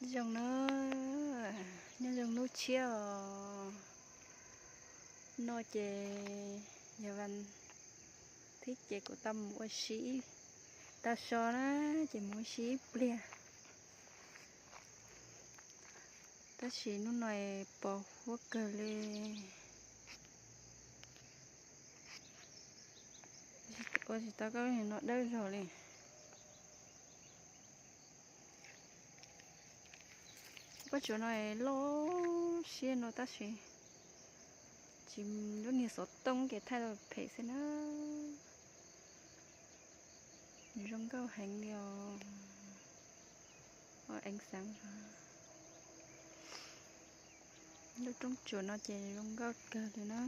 Zoo na, nyob zoo hnub tshiab os. No ces yog vas thib ces kuv tau mus ua si, tau so na, ces mus ua si ib pliag. Tab sis hnub no pos huab kawg li, ua tsis tau koj no dawb zog li. Pob tsuas no loj siab no tab sis tsis, lub niag xov tooj ces thaij tau phem xwb na. Zoo nkauj heev li os. Ev xeev, lub roob tsuas no ces zoo nkauj kawg li na.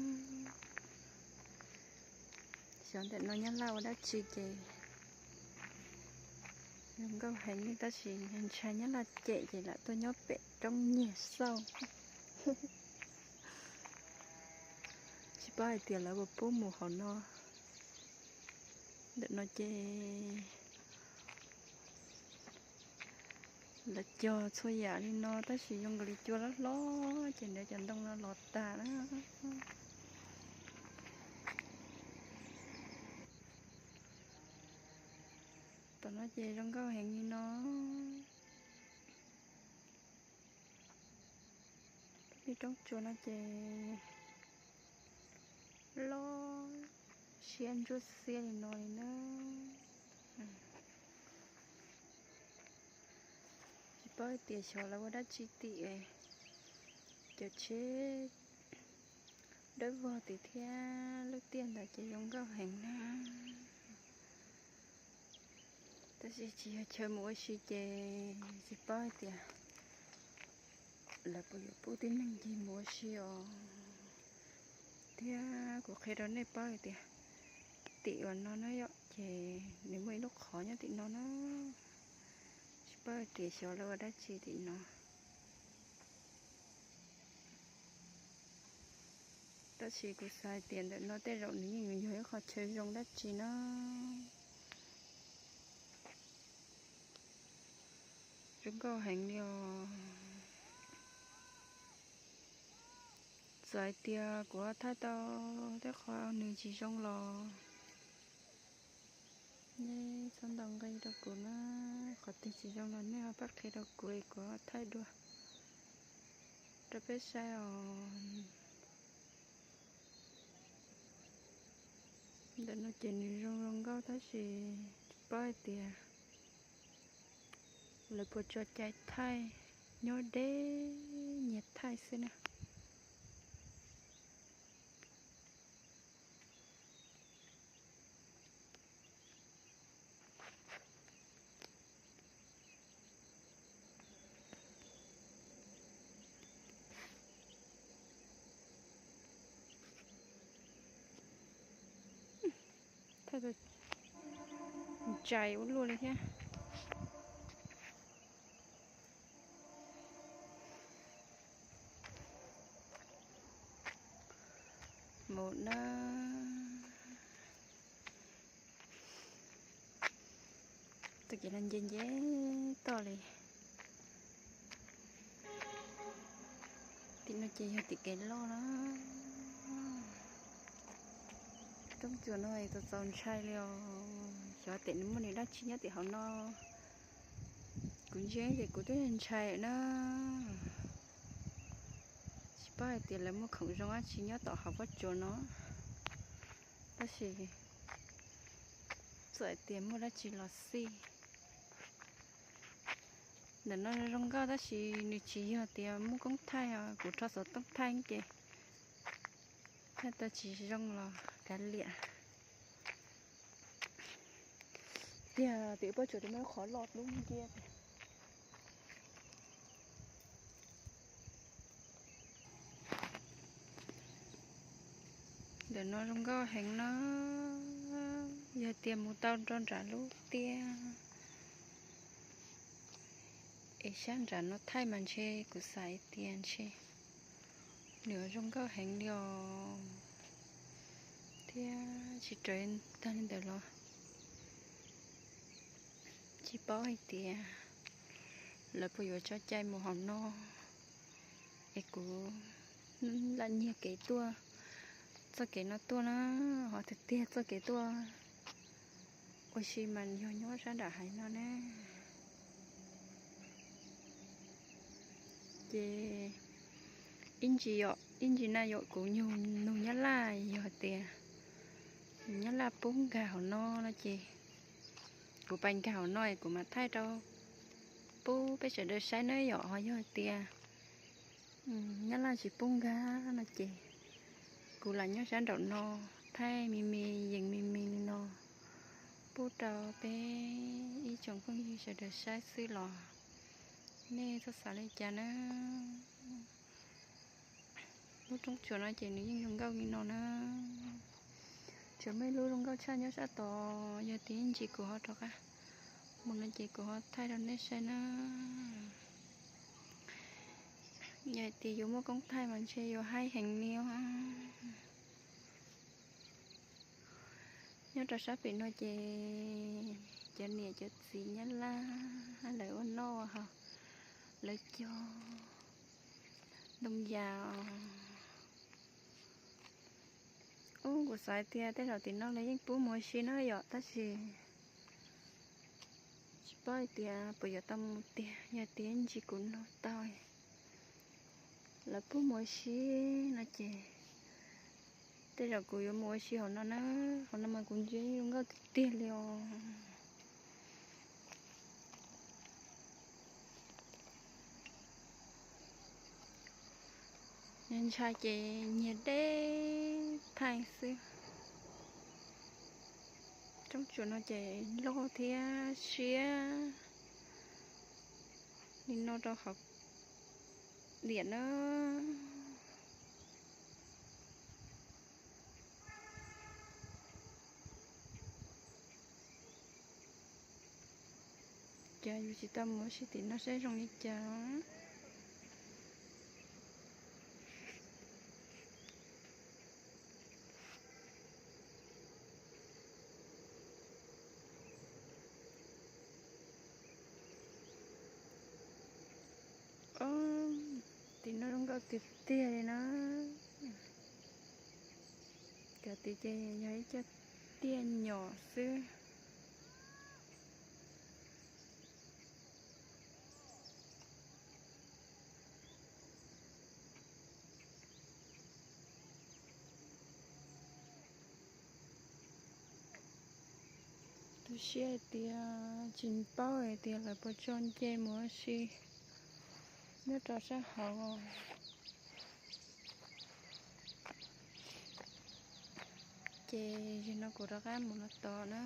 Xyov ntawm no Nyab Laj ua dab tsi ces zoo nkauj heev li tab sis ntshai Nyab Laj cem ces lam tuaj nyob pem roob nyiag xauj. Tsis paub hais tias lawv puas pub mus hauv no. Ntawm no ces lawv cog txhua yam li no tab sis zoo nkaus li cua hlob hlob ces nrad cov ntoo no los tag na. Tom no ces zoo nkauj heev li no. Lub roob tsuas no ces loj siab ntsuab xiab li no li na. Tsis paub hais tias xyov lawv ua dab tsi tim cov tsheb dawb vog tim thiab lub tiaj ntawd ces zoo nkauj heev na. Tab sis tsis yog chaw mus ua si ces tsis paub hais tias lawv puas yuav pub tib neeg ncig mus ua si os. Thiab kuv qhia rau nej paub hais tias tim uas no na yom ces nws muaj ib lub qhov nyob tim no na. Tsis paub hais tias xyov lawv ua dab tsi tim no. Tab sis kuv xav hais tias ntawm no tej zaum nws yeej yuav yog ib qho chaw zoo dab tsi na. Zoo nkauj heev li os. Txawm hais tias kuv thaij tau tej qhov nws tsis zoo los nej txhob ntaus nqi rau kuv na. Qhov twg tsis zoo los nej ho pab qhia rau kuv es kuv thaij dua rau peb saib os. Ntawm no ces nws zoo zoo nkauj tab sis tsis paub hais tias lawv puas tso cai thaij, nyob deb nyias thaij xwb na. Thaij ntshai ua luaj li thiab. Mus na. Txoj kev no nce nce toj li. Tim no ces yog tim kev loj na. Roob tsuas no txaus txaus ntshai li os. Xyov tias nws muaj nws dab tsi nyob tim hauv no. Kuv ntsia ces kuv twb ntshai na. Tsis paub hais tias lawv muaj khoom zoo dab tsi nyob tom hauv pob tsuas no. Tab sis txawm hais tias muaj dab tsi los xij. Ntawm no zoo nkauj tab sis nws tsis yog tias muaj koob thaij os, kuv rho xov tooj thaij ces thaij tau tsis zoo los kav liam. Tiag tias pob tsuas twb muaj qhov loj dub nciab. Ntawm no zoo nkauj heev no, yog tias mus tau rau nram lub tiaj es sab nram no thaij mas ntshe kuv xav hais tias ntshe nws zoo nkauj heev li os, thiab tsis raws tag li ntawd los tsis paub hais tias Lawv puas yuav tso cai mus hauv no, es kuv lam nyiag kev tuaj, txoj kev no tuaj na, ho tiag tiag txoj kev tuaj ua si mas yog nyob sab nram haiv no na. Ces ib ntsis yom, ib ntsis na yom, kuv nyuag nug Nyab Laj, yog tias Nyab Laj pub nkag hauv no no ces kuv pais nkag hauv no es kuv mam thaij rau pub peb sawv daws saib na yom. Ho yog tias Nyab Laj tsis pub nkag no ces kuv lam nyob sab nraum no thaij me me, yees me me li no pub rau peb ib tsoom phooj ywg sawv daws saib xwb los nej txhob xav li cas na. Lub roob tsuas no ces nws yeej zoo nkauj li no na. Tsuas muaj ib lub zoo nkauj tshaj nyob sab tod, yog tias ib ntsis kuv ho rov qab mus no ces kuv ho thaij rau nej saib na. Yog tias yuav muaj koob thaij mas ntshe yuav haib heev li os. Nyob rau sab pem no ces cov niam cov txiv Nyab Laj lawv ua noj ua haus, lawv cog ntoo yas. Ub, kuv xav tias tej zaum tim no lawv yeej pub mus ua si na yom, tab sis tsis paub hais tias puas yuav tau mus tiag, yog tias ntsis kuv nug tau lawv pub mus ua si no ces tej zaum kuv yuav mus ua si hauv no na. Hauv no mas kuv ntsia zoo nkauj tiag tiag li os. Ntshai ces nyiag deb thaij xwb. Roob tsuas no ces loj thiab siab li no rau hauv diam na. Cas yus tsis tau mus ua si tim no saib zoo li cas. Tim no zoo nkauj tiag tiag li na. Cov tid ces yog ib co tiaj nyom xwb. Tu siab hais tias tsis paub hais tias lawv puas tso nce mus ua si nyob rau sab hauv. Ces zaum no kuv rov qab mus no tos na.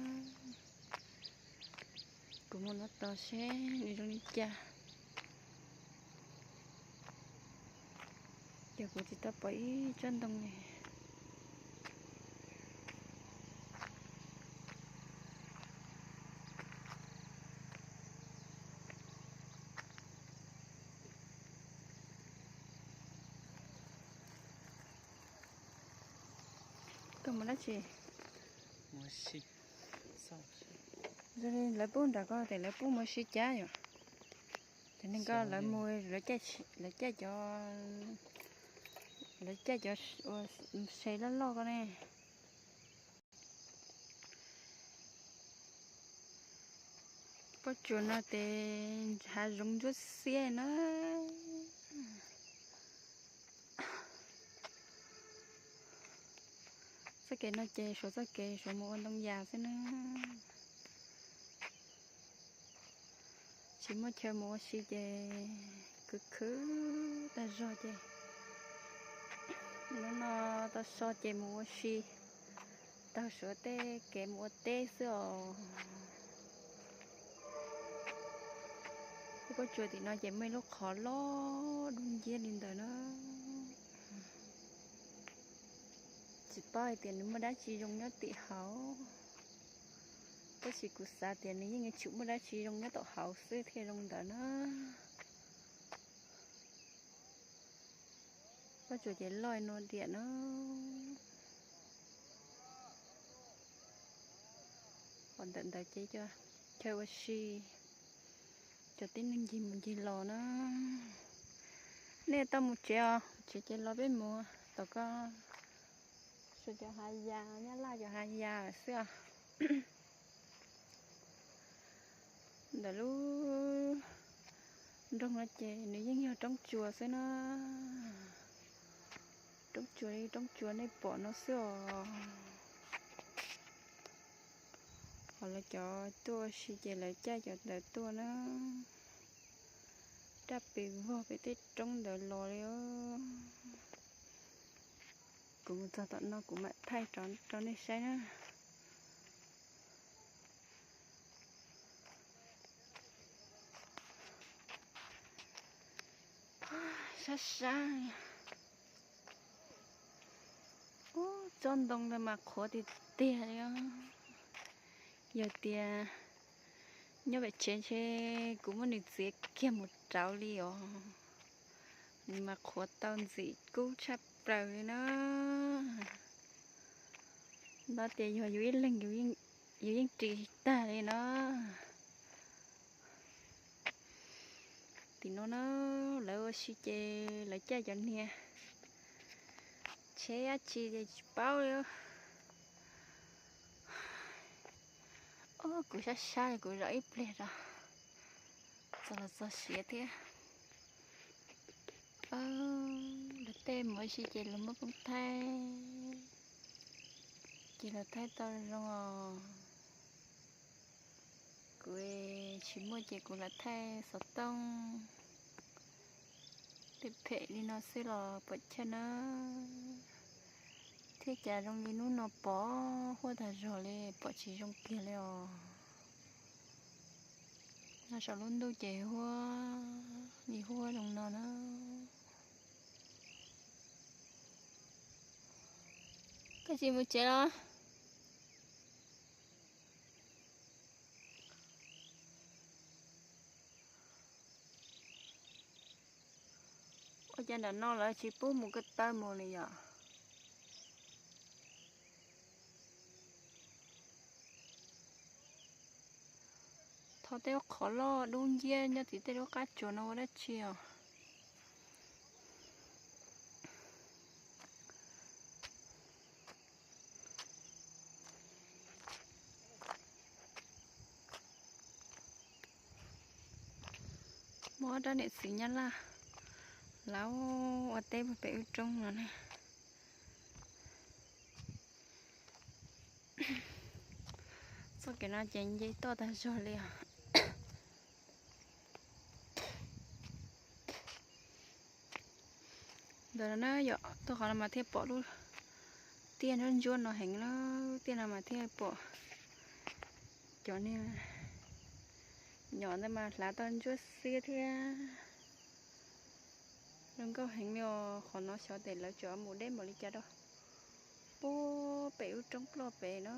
Kuv mus no tos seb nws zoo li cas. Ces kuv tsis tau pom ib tsob ntoo li. Koj mus dab tsi? Zoo li lawv pub nram ko ces lawv pub mus ua si cab yom. Ces neeg ko lawv mus, lawv caij cov, lawv caij cov uas se loj loj ko ne. Pob tsuas no ces hav zoov ntsuab xiab na. Txoj kev no ces suav txoj kev suav mus ua ntoo yas xwb na. Tsis muaj chaw mus ua si ces khwv khwv tag zog ces hnub no tau so ces mus ua si, taug suav tej kev mus ua teb xwb os. Lub pob tsuas tim no ces muaj ib lub qhov loj dub nciab li ntawd na. Tsis paub hais tias nws muaj dab tsi zoo nyob tim hauv, tab sis kuv xav tias nws yeej yuav tsum muaj dab tsi zoo nyob tom hauv xwb thiaj zoo ntawd na. Pob tsuas ces loj no diam na. Qhov ntawm ntawd ces cov chaw ua si, Cov tib neeg ncig mus ncig los na. Nej tau mus tsev os, tsev ces los peb mus tom ko. Saum cov hav yas, Nyab Laj cov hav yas xwb os. Ntawm lub nroog no ces nws yeej yog roob tsuas xwb na. Roob tsuas li roob tsuas nej pom no xwb os. Ho lawv cov tuaj ua si ces lawv caij cov ntawd tuaj na. Raj pes vog pem tej roob ntawd los li. Kuv mus txog tom no kuv mam thaij rau nej saib na. Sab sab. Ub, tsob ntoo ntawd mas qhuav tiag tiag li os. Yog tias nyob pem tsev ntshe kuv muab nws txiav kiag mus rauv li os. Nws mas qhuav tau ntxim kub tshaj plaws li na. Nto tias yog yus ib leeg yus yeej ris tag li no. Tim no na, lawv ua si ces lawv caij cov niag tsheb dab tsi ces tsis paub li. Ob, kuv sab sab li kuv zov ib pliag rau txog los txog siav thiab. Lawv tej mus ua si ces lawv muab poob thaij, ces lawv thaij tau zoo os. Kuv tsis muaj ces kuv lam thaij xov tooj phem phem li no xwb los puas chawj na. Thiab cas zoo li hnub no pom huab tag zog li, pom tsis zoo kiag li os. No saum lub ntuj ces huab li huab zoo no na. Koj tsis mus tsev los? Ua cas nram no lawv tsis pub mus ko taw mus li yom? Tho tej lub qhov loj dub nciab nyob tim tej lub qab tsuas no ua dab tsi os? Muaj rab niam txiv Nyab Laj lawv ua teb puag pem wb roob no na. Txoj kev no ces nce toj tag zog li os. Ntawm no na yom, tuaj qhov no mas thiaj pom lub tiaj ntsuab ntsuab no heev na, tiaj no mas thiaj pom cov niag nyom ntawd mas hlav tau ntsuab xiab thiab. Zoo nkauj heev li os, qhov no xyov tes lawv tseem mus deb npaum li cas rau puag pem wb roob ploj pem no.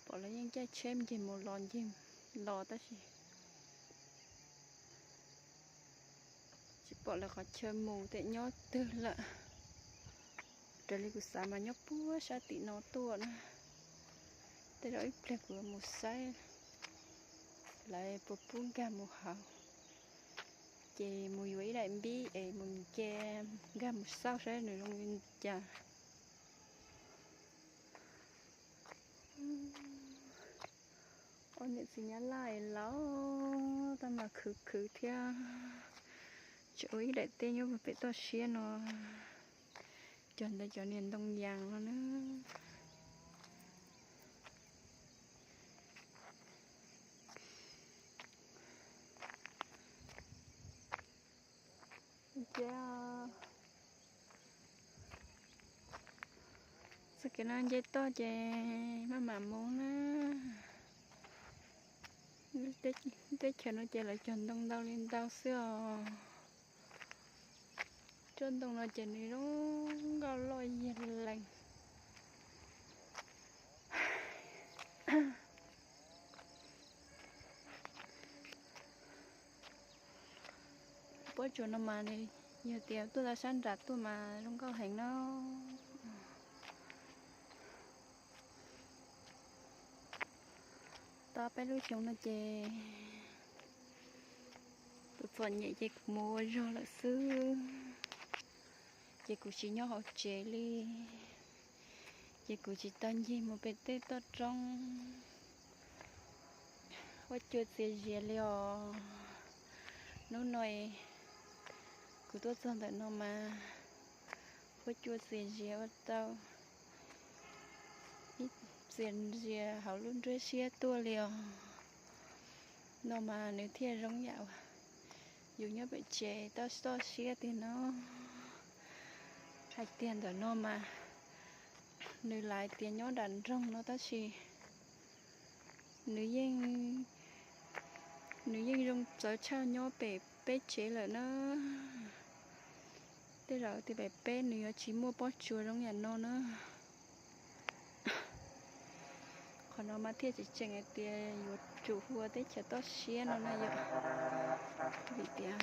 Pom lawv yeej caij tsheb ncig mus los ncig los tab sis tsis pom lawv qhov chaw mus tias nyob twg lawm. Raws li kuv xav mas nyob puag sab tim no tuaj na. Tej zaum ib pliag kuv mus saib lawv puas pub nkag mus hauv, ces mus yuav ib daim npib es mus nce nkag mus xauj saib nws zoo li cas. Ob niam txiv Nyab Laj es laus tab mas khwv khwv thiab. Tseem ua ib daim teb nyob puag pem toj siab no, cog ntawm cov niag ntoo yas no na. Ces txoj kev no nce toj ces maj mam mus na. Teb chaws no ces lawv cog ntoo ntau li ntau xwb os. Tsob ntoo no ces nws zoo nkauj loj yig lees. Pob tsuas no mas yog tias tuaj tau sab nram tuaj mas zoo nkauj heev no. tau peb lub xyoo no ces kuv txom nyem ces kuv mus ua zog lawm xwb, ces kuv tsis nyob hauv tsev li, ces kuv tsis tau ncig mus pem tej toj roob huab cua txias zias li os. Hnub no kuv tuaj txog ntawm no mas huab cua txias zias ua rau ib txias zias hauv lub nruab siab tuaj li os. No mas nws thiaj zoo yam uas yus nyob pem tsev toj toj siab tiag no. Hais tias ntawm no mas nws laiv tias nyob nram nroog no tab sis nws yeej, nws yeej zoo txawv tshaj nyob pem peb tsev lawm na. Tej zaum tias pem peb nws yuav tsis muaj pob tsuas zoo yam no na. Qhov no mas thiaj tsis tseem hais tias yuav tsum hu ua teb chaws toj siab no na yom, vim tias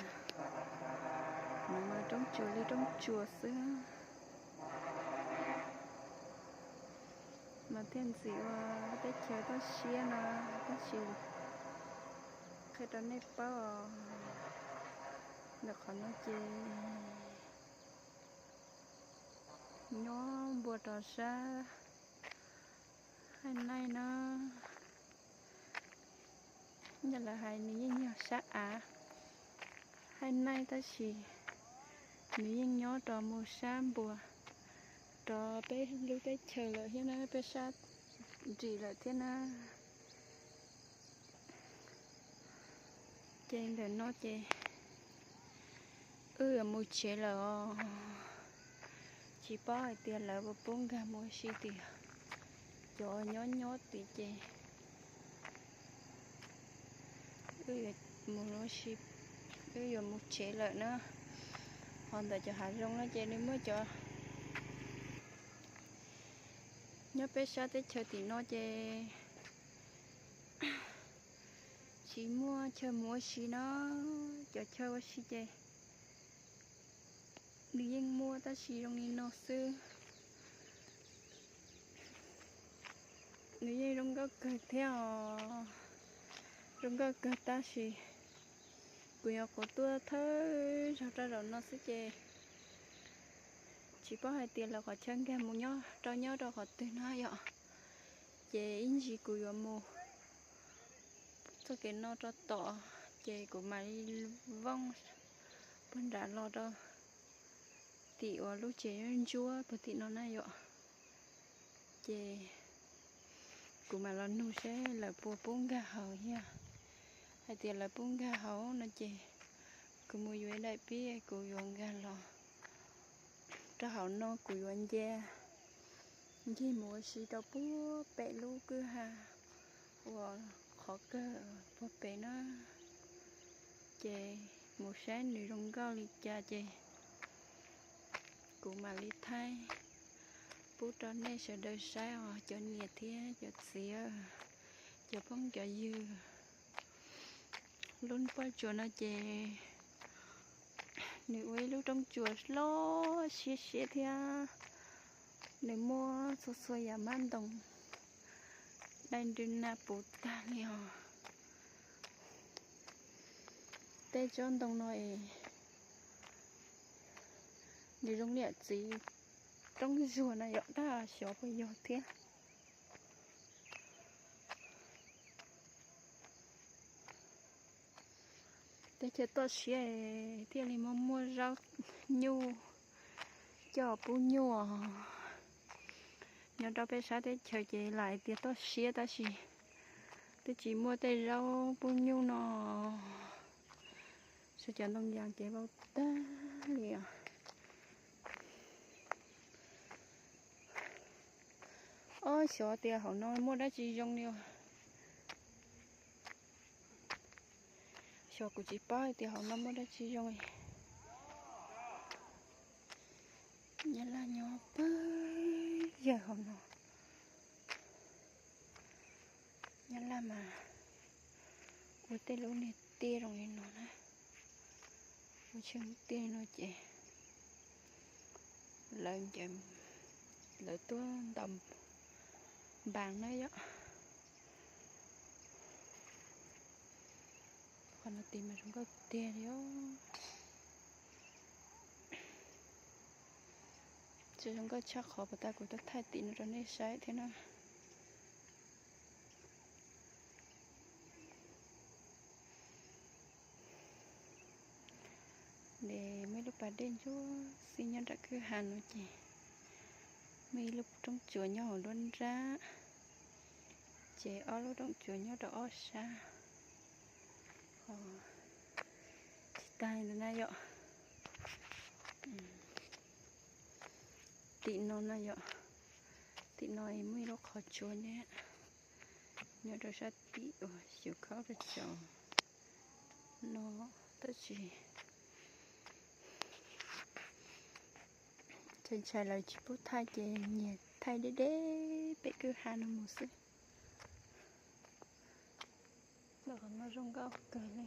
no mas roob tsuas li roob tsuas xwb mas thiaj ntxim ua teb chaws toj siab no. Tab sis qhia rau nej paub os, ntawm qhov no ces nyob npua rau sab Haij Naij na. Yog lawv hais nws yeej yog sab av Haij Naij tab sis nws yeej nyob rau mus sab npua rau peb lub teb chaws lawm thiab na, peb sab nrim lawm thiab na. Ces ntawm no ces wb yuav mus tsev lawm os. Tsis paub hais tias lawv puas pub nkag mus ua si tim, cov nyob nyob tim ces wb yuav mus ua si, wb yuav mus tsev lawm na. Ho ntawm cov hav zoov no ces nws muaj cov nyob peb sab teb chaws tim no ces tsis muaj chaw mus ua si no, cov chaw ua si ces nws yeej muaj tab sis zoo li no xwb. Nws yeej zoo nkauj kawg thiab os, zoo nkauj kawg tab sis kuv nyuam qhuav tuaj thawj zaug rau zaum no xwb ces tsis paub hais tias lawv qhov chaw nkag mus nyob rau nyob rau qhov twg no yom. Ces ib ntsis kuv yuav mus txoj kev no rau tom ces kuv mam li vooj puag nram los rau tim uas lub tsev ntsuab puag tim no na yom. Ces kuv mam los nug seb lawv puas pub nkag hauv thiab. Hais tias lawv pub nkag hauv no ces kuv mus yuav ib daim pib kuv yuav nkag los rau hauv no, kuv yuav nce, ncig mus ua si rau puag pem lub kwj ha uas qhov kawg puag pem na. Ces mus saib nws zoo nkauj li cas ces kuv mam li thaij pub rau nej sawv daws saib os cov niam thiab cov txiv, cov phooj cov ywg. Lub pob tsuas no ces nws ua ib lub roob tsuas loj siab siab thiab nws muaj txhua txhua yam mab ntoo dai nrw na puv tag li os. Tej tsob ntoo no es nws zoo li yam txiv roob zuag no yom, tab xyov puas yog thiab. Teb chaws toj siab thiaj li muaj muaj zaub nyuj coj pub nyuj. Nyob rau peb sab teb chaws ces lam hais tias toj siab tab sis twb tsis muaj tej zaub pub nyuj no. Saib cov ntoo yas ces vau tag li os. Ob, xyov tias hauv no muaj dab tsi zoo li os. Xyov kuv tsis paub hais tias hauv no muaj dab tsi zoo. Nyab laj nyob pawg yawg hauv no. Nyab laj mas ua tej lub niag tiaj zoo li no na, ua tsheej tiaj no ces lawv ncaws, lawv tuaj ntaus npas na yom. Qhov no tim mas zoo nkauj tiag li os. Tsis zoo nkauj tshaj qhov puas tas kuv tuaj thaij tim no rau nej saib thiab na. Nws muaj ib lub pas dej ntsuab xij nyob nram kwj ha no ces muaj ib lub roob tsuas nyob hauv nruab nrab, ces ob lub roob tsuas nyob rau ob sab. Tsis tas li ntawd na yom, tim no na yom, tim no muaj ib lub qhov tsua nyob, nyob rau sab tim uas xyuv khaub rau tsaus no, tab sis ntshai ntshai lawv tsis pub thaij ces nyiag thaij deb deb pem kwj ha no mus xwb. Lawv qhov no zoo nkauj kawg li,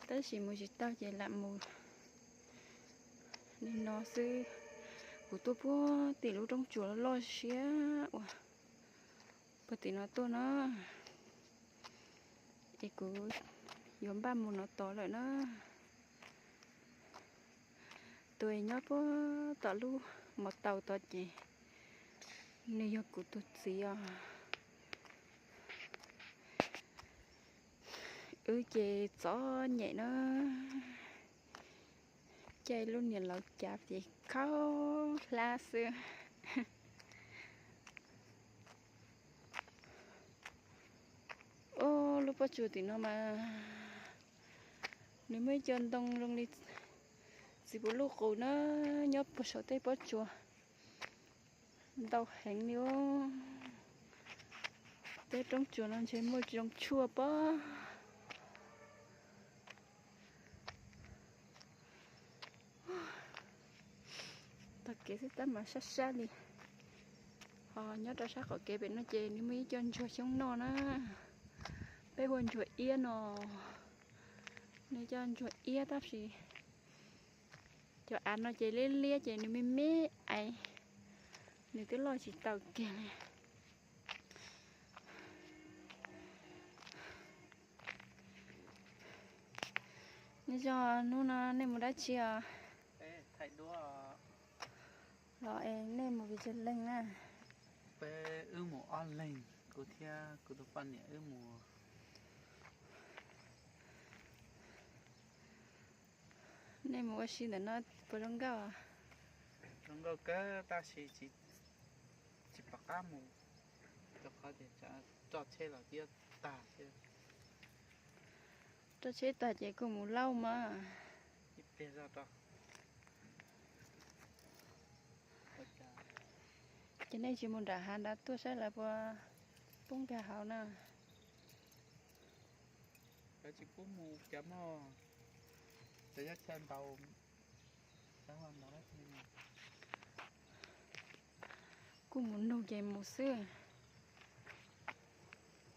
tab sis mus tsis tau ces lam mus li no xwb. Kuv tuaj puag tim lub roob tsuas loj siab uas puag tim no tuaj na, es kuv yuav npaj mus no tod lawm na. Tus nyob puag tom lub mos taus tod ces nws yog kuv tus txiv os. Wb ces txom nyem na, caij lub niam laus cav ces khaub hlab xwb. Ob lub pob tsuas tim no mas nws muaj ib co ntoo zoo li txiv puv luj qus na, nyob puag saum tej pob tsuas ntau heev li os. Tej roob tsuas no ntshe muaj zoo tshuaj pob. Tog kev xwb tab mas sab sab li. Ho nyob rau sab qaum kev pem no ces nws muaj ib co ntsuag xyoob noj na, peb hu ua ntsuag iab no. Nws cov ntsuag iab tab sis cov av no ces liab liab ces nws me me aiv, nws twb loj tsis tau kiag li. Nyob zoo, hnub no nej mus dab tsi os? Los es nej mus vim tsis leeg na? Peb wb mus ob leeg, kuv thiab kuv tus poj niam wb mus. Nej mus ua si ntawm no puas zoo nkauj? Zoo nkauj kawg tab sis tsis pom qab mus, rau qhov tias roj tsheb los twb yuav tag thiab. Roj tsheb tag ces kuj mus lauj mas. Ib pliag zog rau. Ces nej tsis mus nram hav nrad tuaj saib lawv puas poob kiag hauv na? Lawv tsis pub mus cov mog, cov nyob chaw ntaus, cov ntaus dab tsi. Kuj mus nug ces mus xwb.